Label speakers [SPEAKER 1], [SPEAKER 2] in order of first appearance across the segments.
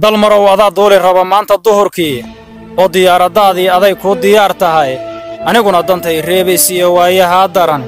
[SPEAKER 1] Dalmarow adaa duuli raba maanta duhurkii oo diyaaradaadii aday kuu diyaar tahay, aniguna dantay reebaysiiyo waayahaa daran.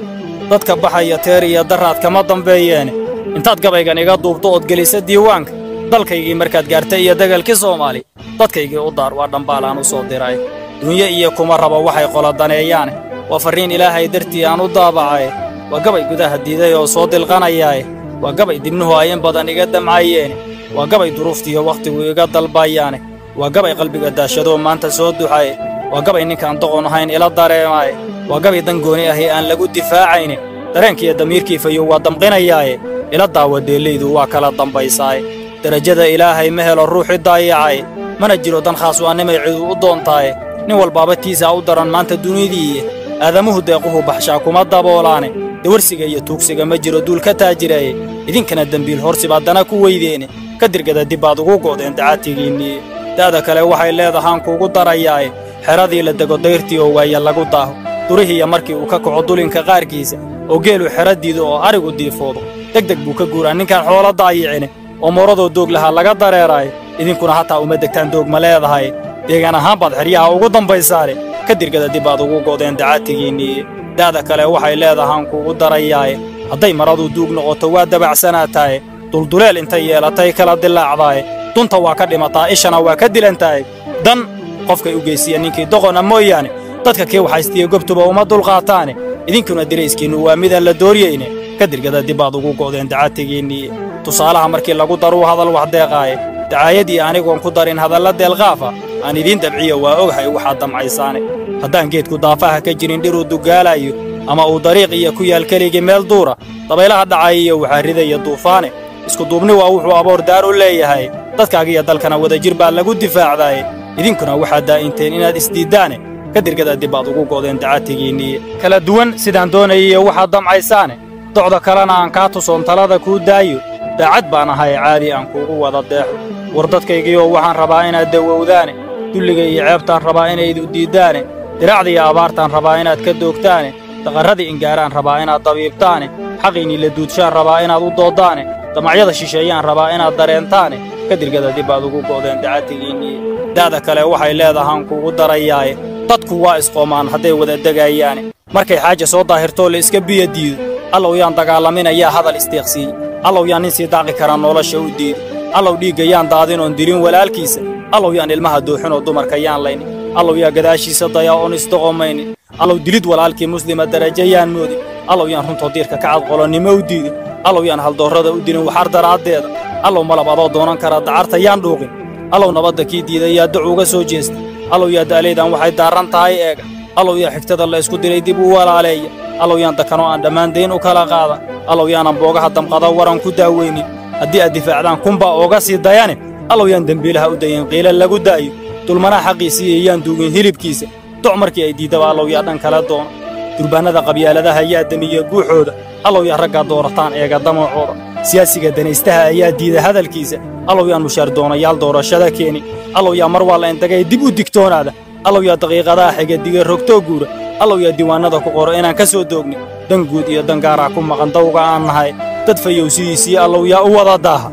[SPEAKER 1] Dadka baxaya teer iyo daraad kama dambeeyeen. Intaad gabaygan iga duubto ood gelisa diiwaanka, dalkaygii markaad gaartay iyo degalkii Soomaali, dadkaygii u daar waa dhambaal aan u soo diray. Dunyo iyo kuma rabo waxay qola daneeyaane, waa farriin Ilaahay dartii aan u daabacay. Waa gabay gudaha diiday oo soo dilqanayaay, waa gabay dibnuhu ay in badan iga damcayeen, waa gabay duruuftiiyo wakhtigu iga dalbayaane, waa gabay qalbiga daashadoo maanta soo duxay, waa gabay ninkaan doqon ahayn ila dareemaay, waa gabay dan gooni ahi aan lagu difaacayne. Dareenkiiyo damiirkii fayow waa damqinayaaye, ila daawa deellaydu waa kala dambaysaay. Derajada Ilaahay ma helo ruuxi daayacay, mana jiro dan khaas waa nimay cidu u doontaaye. Nin walbaaba tiisaa u daran maanta dunidii, aadamuhu deequhu baxshaa kuma daboolaane. Dawarsiga iyo tuugsiga ma jiro duul ka taajiraye, idinkana dembiil horsi baad dana ku weydeene, ka dirgada dib baad ugu go'deen dacaatigiinnii. Da'da kale waxay leedahaan kuugu darayaaye, xeradii la dego dayrtii oo waaya lagu daaho, durihiiya markii uu ka kaco dulinka qaarkiisa, oo geelu xero diido oo arigu diifoodo, degdeg buu ka guuraa ninkaan xoolo daayicine, oo mooradoo doog lahaa laga dareeraaye. Idinkuna hataa uma degtaan doog ma leedahay, deegaan ahaan baad xeryaha ugu dambaysaane, ka dirgada dib baad ugu go'deen dacaatigiinnii. Da'da kale waxay leedahaan kuugu darayaaye, hadday maradu duug noqoto waa dabacsanaataaye, dulduleel intay yeelatay kala dilaacdaaye, dunta waa ka dhimataa ishana waa ka dilantahay. Dan qofkay u geysiya ninkii doqona mooyaane, dadka kii waxaystiya gobtuba uma dulqaataane. Idinkuna dirayskiinnu waa midaan la dooryeyne, ka dirgada dib baad ugu go'deen dacaatigiinnii. Tusaalaha markii lagu daruu hadal wax deeqaaye, dacaayadii anigoon ku darin hadalla deelqaafa aan idiin dabciyo waa ogahay waxaad damcaysaane. Haddaan geedku daafaha ka jirin dhiruu dugaalayo, ama uu dariiq iyo ku yaal keligii meel duura, dabaylaha dhacaya iyo waxaa ridaya duufaane. Isku duubni waa wuxuu aboor daar u leeyahay, dadkaagiyo dalkana wadajir baa lagu difaacdaaye. Idinkuna waxaad daa'inteen inaad isdiiddaane, ka dirgada dib baad ugu go'deen dacaatigiinnii. Kala duwan sidaan doonayiyo waxaad damcaysaane, docda kalena aan kaa tusoon talada kuu daayo, daacad baan ahay caadi aan kuugu wada deexo. War dadkaygiioo waxaan rabaa inaad dawowdaane, dulliga iyo ceebtaan rabaa inaydu diiddaane, diraacda iyo abaartaan rabaa inaad ka doogtaane, daqarradii ingaaraan rabaa inaad dabiibtaane, xaqiinnii la duudshaan rabaa inaad u dooddaane, damacyada shisheeyaan rabaa inaad dareentaane, ka dirgada dib baad ugu go'deen dacaatigiinnii. Da'da kale waxay leedahaan kuugu darayaaye, dadku waa isqoomaan hadday wada degayaane. Markay xaaja soo daahirtoo la iska biyo diido, allow yaan dagaalaminayaa hadal isdeeqsiiye, allow yaan nin sii daaqi karaa nolosha u diido, allow dhiigga yaan daadin oon dilin walaalkiisa, allow yaan ilmaha dooxinoo dumarka yaan laynin, allow yaa gadaashiisa dayaa oon isdoqomaynin, allow dilid walaalkii muslima darajo yaan moodin, allow yaan runtoo diirka ka cadqolonnimo u diidin, allow yaan haldoorrada u dilin waxar daraaddeeda, allow malab adoo doonan kara dacarta yaan dhuuqin, allow nabadda kii diiday yaa duc uga soo jeesta, allow yaa da'laydan waxay daarran tahay eega, allow yaa xigtada la isku diray dib u walaaleeya, allow yaan dakanoo aan dhammaan dayn u kala qaada, allow yaanan boogaha damqada waran ku daaweynin, haddii aad difaacdaan kunbaa ooga sii dayane, allow yaan dembiilaha u dayin qiila lagu daayo, dulmanaha xaqiisiiyo yaan duugin hilibkiisa, doc markii ay diiddaba allow yaa dhan kala doona. Durbaannada qabyaaladaha yaa damiya guuxooda, allow yaa raggaa doorataan eega damacooda, siyaasiga danaystaha ayaa diida hadalkiisa, allow yaan mushaar doonayaal doorashada keeni, allow yaa mar waa la indagay dib u digtoonaada, allow yaa daqiiqadaha xiga diga rogtoo guura, allow yaa diiwaannada ku qoro inaan ka soo doognin, dan guud iyo dan gaaraa ku maqan dawga aan nahay, dad fayowsidiisii allow yaa u wada daaha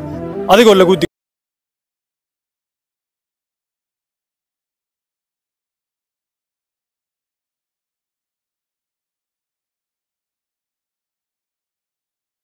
[SPEAKER 1] adigoo lagu.